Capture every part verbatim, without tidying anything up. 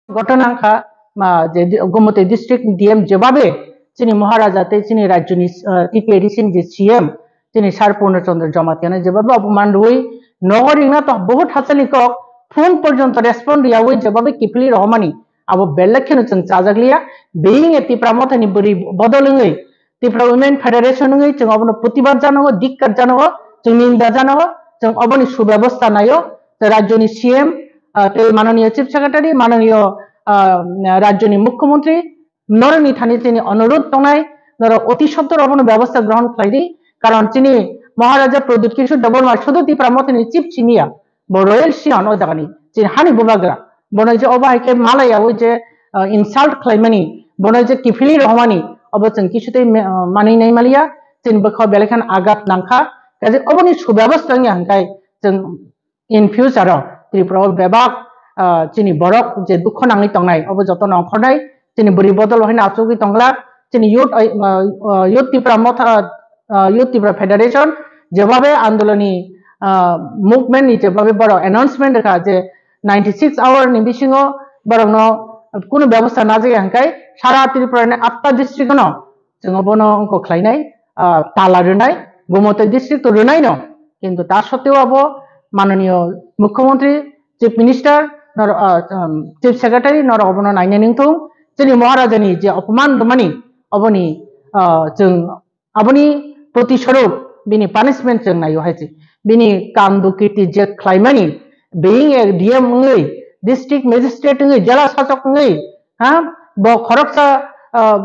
Ghotona wngkha, ah, je di-, Gomoti district ni D M jebhabe chini Maharaja tei chini rajyoni, ah, T T A D C ni je C M chini Sir Purno Chandra Jamatia no jebhabe opoman rwi nogo ringna to bohut hachali kok phone porjonto respond riyawi jebhabe kiphilwi rohormani abo belai kheno chwng chajakliya. Being a Tipra Mothani bwrwi bodol wngwi Tipra Women Federation wngwi chwng obono protibad janago, dikkar janago, chwng ninda janago, chwng oboni subebostha naio. Tei rajyoni C M, ah, tei mananiyo Chief Secretary, mananiyo, ah, rajyoni Mukhyamantri, norokni thani chini onurodh tongnai, norok oti sottor obono bebostha grohon khlai di. Karon chini Maharaja Pradyut Kishore Debbarma sudu Tipra Mothani chief simi ya, bo royal scion o jagani, chini hani bubagra. Bono je obo hai khe malaya o je, ah, insult khlaimani, bono je kiphilwi rohormani, obo chwng kisu tei me-, ah, manwi nai maliya, chini bwkha belai kheno agat nangkha. Kaje oboni subebostha wngya hwnkhe chwng in future o Tripura o bebak, ah, chini borok je dukho nangwi tongnai, obo jotono ongkhornai, chini bwrwi bodol haino achugwi tongla, chini youth, ah, ah, youth Tipra Motha, ah, youth Tipra Federation jebhabe andoloni, ah, movement ni jebhabe borok announcement rwkha je ninety six hour ni bisingo borokno kunu bebostha najagya hwnkhe sara Tripura ni atta district no chwng obono wngkok khlainai, ah, tala rwnai, Gomoti district to rwnai no, kintu ta sotteo abo mananiyo Mukhyamantri, Chief Minister, nor-, ah, um, Chief Secretary norok obono nainai nungthung, chini Maharajani je opoman rwmani oboni, ah, chwng aboni protiswarup bini punishment chwng naio hai se. Bini kandu kirti je khlaimani, being a D M wngwi, district magistrate wngwi, jela sasok wngwi, ha, bo khoroksa, ah,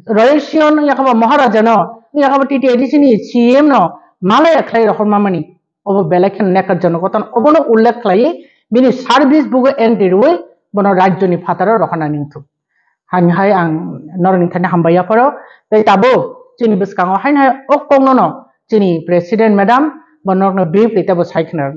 royal scion wngya kha bo Maharaja no, wngya kha bo T T A D C ni C M no malaya khlai rohormamani, obo belai kheno nekar jono goton, obono ullekh khlaiwi bini service bugo entry rwui bono rajyoni phataro rohornani wngthung. Hani hai ang norokni thani hambai yapharo, tei tabuk chini bwskango haino hai o kokno no chini president madam bo norokno briefly teibo sai khna rwnai.